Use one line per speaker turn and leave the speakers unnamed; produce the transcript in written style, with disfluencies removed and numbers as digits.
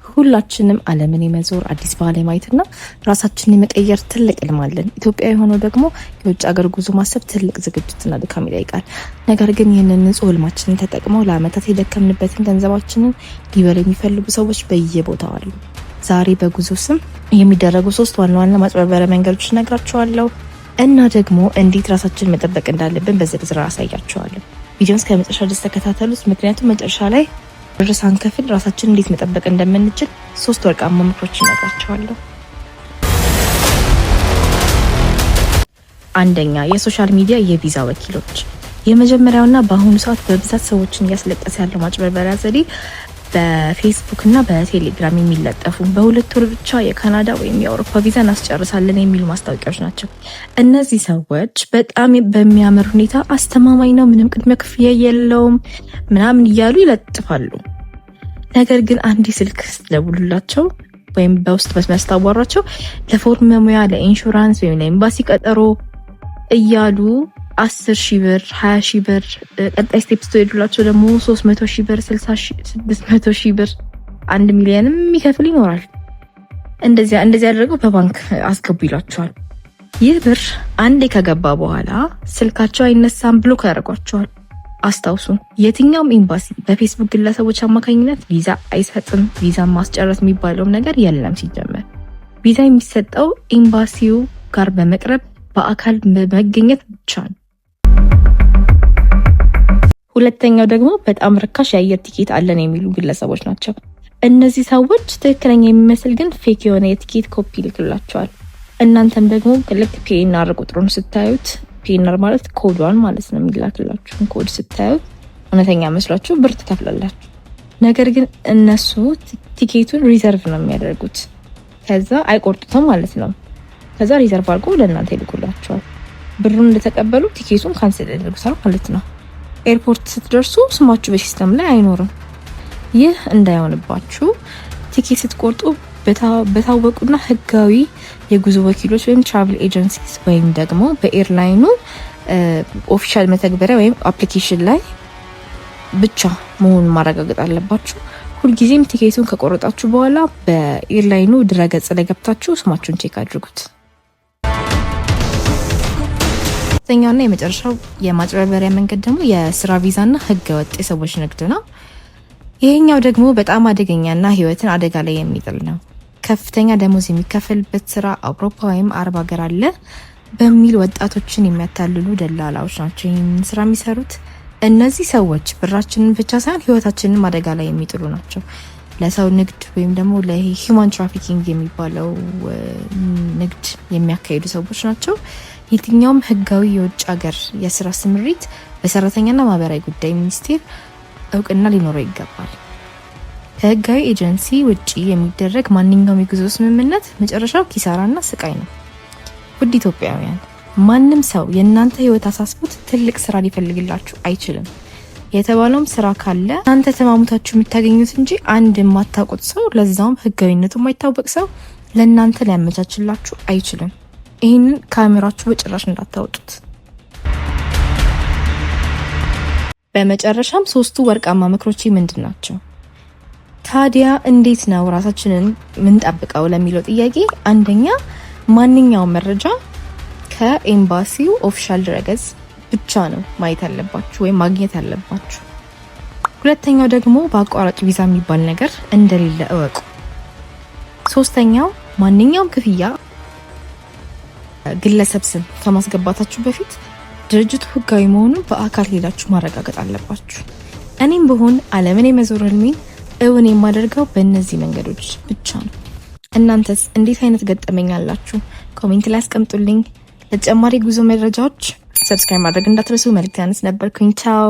ሁላችንም ዓለምን የመዞር፣ አዲስ ባህል የማየትና ራሳችንን የመቀየር ትልቅ ህልም አለን። ኢትዮጵያዊ ሆኖ ደግሞ የውጭ ሀገር ጉዞ ማሰብ ትልቅ ዝግጅትና ድካም ይጠይቃል። ነገር ግን ይህንን ንጹህ ህልማችንን ተጠቅመው ለአመታት የደከምንበትን ገንዘባችንን ሊበሉ የሚፈልጉ ሰዎች በየቦታው አሉ። ዛሬ በጉዞ ስም የሚደረጉ ሶስት ዋና ዋና ማጭበርበሪያ መንገዶች እነግራችኋለሁ እና ደግሞ እንዴት ራሳችንን መጠበቅ እንዳለብን በዝርዝር አሳያችኋለሁ። ቪዲዮን እስከ መጨረሻ ድረስ ተከታተሉት፣ ምክንያቱም መጨረሻ ላይ ብር ሳንከፍል ራሳችንን እንዴት መጠበቅ እንደምንችል ሶስት ወርቃማ ምክሮች እነግራችኋለሁ። አንደኛ፣ የ social media የቪዛ ወኪሎች። የመጀመሪያውና በአሁኑ ሰዓት በብዛት ሰዎችን እያስለቀሰ ያለው ማጭበርበሪያ ዘዴ በፌስቡክ እና በቴሌግራም የሚለጠፉ በ2 ወር ብቻ የካናዳ ወይም የአውሮፓ ቪዛ እናስጨርሳለን የሚሉ ማስታወቂያዎች ናቸው። እነዚህ ሰዎች በጣም በሚያምር ሁኔታ አስተማማኝ ነው፣ ምንም ቅድመ ክፍያ የለውም ምናምን እያሉ ይለጥፋሉ። ነገር ግን አንድ ስልክ ስትደውሉላቸው ወይም በውስጥ መስመር ስታዋሯቸው ለፎርም መሙያ፣ ለኢንሹራንስ ወይም ለኤምባሲ ቀጠሮ እያሉ 10,000 ብር፣ 20,000 ብር፣ ቀጣይ step ስትሄዱላቸው ደግሞ 300,000 ብር፣ 600,000 ብር፣ 1 ሚሊዮንም የሚከፍል ይኖራል። እንደዚያ እንደዚያ አድርገው በባንክ አስገቡ ይሏቸዋል። ይህ ብር አንዴ ከገባ በኋላ ስልካቸው አይነሳም፣ block ያደርጓቸዋል። አስታውሱ፣ የትኛውም ኤምባሲ በፌስቡክ ግለሰቦች አማካኝነት ቪዛ አይሰጥም። ቪዛ ማስጨረስ የሚባለውም ነገር የለም። ሲጀመር ቪዛ የሚሰጠው ኤምባሲው ጋር በመቅረብ፣ በአካል በመገኘት ብቻ ነው። ሁለተኛው ደግሞ በጣም ርካሽ የአየር ቲኬት አለን የሚሉ ግለሰቦች ናቸው። እነዚህ ሰዎች ትክክለኛ የሚመስል ግን fake የሆነ የቲኬት ኮፒ ይልክላቸዋል። እናንተም ደግሞ ልክ PNR ቁጥሩን ስታዩት፣ PNR ማለት ኮዷን ማለት ነው፣ የሚላክላችሁን ኮድ ስታዩት እውነተኛ መስሏችሁ ብር ትከፍላላችሁ። ነገር ግን እነሱ ቲኬቱን reserve ነው የሚያደርጉት። ከዛ አይቆርጡትም ማለት ነው። ከዛ reserve አድርጎ ለእናንተ ይልኩላችኋል። ብሩን እንደተቀበሉ ቲኬቱን cancel ያደርጉታል ማለት ነው። ኤርፖርት ስትደርሱ ስማችሁ በ system ላይ አይኖርም። ይህ እንዳይሆንባችሁ ቲኬት ስትቆርጡ በታወቁና ህጋዊ የጉዞ ወኪሎች ወይም travel agencies ወይም ደግሞ በ airline ኑ official መተግበሪያ ወይም application ላይ ብቻ መሆኑን ማረጋገጥ አለባችሁ። ሁልጊዜም ቲኬቱን ከቆረጣችሁ በኋላ በ airline ኑ ድረገጽ ላይ ገብታችሁ ስማችሁን check አድርጉት። ሶስተኛውና የመጨረሻው የማጭበርበሪያ መንገድ ደግሞ የስራ ቪዛና ህገወጥ የሰዎች ንግድ ነው። ይሄኛው ደግሞ በጣም አደገኛና ህይወትን አደጋ ላይ የሚጥል ነው። ከፍተኛ ደሞዝ የሚከፈልበት ስራ አውሮፓ ወይም አረብ ሀገር አለ በሚል ወጣቶችን የሚያታልሉ ደላላዎች ናቸው ይህንን ስራ የሚሰሩት። እነዚህ ሰዎች ብራችንን ብቻ ሳይሆን ህይወታችንን አደጋ ላይ የሚጥሉ ናቸው። ለሰው ንግድ ወይም ደግሞ ለ human trafficking የሚባለው ንግድ የሚያካሂዱ ሰዎች ናቸው። የትኛውም ህጋዊ የውጭ ሀገር የስራ ስምሪት በሰራተኛና ማህበራዊ ጉዳይ ሚኒስቴር እውቅና ሊኖረው ይገባል። ከህጋዊ ኤጀንሲ ውጪ የሚደረግ ማንኛውም የጉዞ ስምምነት መጨረሻው ኪሳራና ስቃይ ነው። ውድ ኢትዮጵያውያን፣ ማንም ሰው የእናንተ ህይወት አሳስቦት ትልቅ ስራ ሊፈልግላችሁ አይችልም። የተባለውም ስራ ካለ እናንተ ተማሙታችሁ የምታገኙት እንጂ አንድ የማታውቁት ሰው፣ ለዛውም ህጋዊነቱ የማይታወቅ ሰው ለእናንተ ሊያመቻችላችሁ አይችልም። ይህንን ካሜራችሁ በጭራሽ እንዳታወጡት። በመጨረሻም ሶስቱ ወርቃማ ምክሮቼ ምንድን ናቸው? ታዲያ እንዴት ነው ራሳችንን ምንጠብቀው ለሚለው ጥያቄ፣ አንደኛ ማንኛውም መረጃ ከኤምባሲው official ድረገጽ ብቻ ነው ማየት ያለባችሁ ወይም ማግኘት ያለባችሁ። ሁለተኛው ደግሞ በአቋራጭ ቪዛ የሚባል ነገር እንደሌለ እወቁ። ሶስተኛው ማንኛውም ክፍያ ግለሰብ ስም ከማስገባታችሁ በፊት ድርጅቱ ህጋዊ መሆኑን በአካል ሄዳችሁ ማረጋገጥ አለባችሁ። እኔም ብሆን ዓለምን የመዞር ህልሜን እውን የማደርገው በእነዚህ መንገዶች ብቻ ነው። እናንተስ እንዴት አይነት ገጠመኝ አላችሁ? Comment ላይ አስቀምጡልኝ። ለተጨማሪ ጉዞ መረጃዎች subscribe ማድረግ እንዳትረሱ። መልእክት ያነስ ነበርኩኝ። ቻው።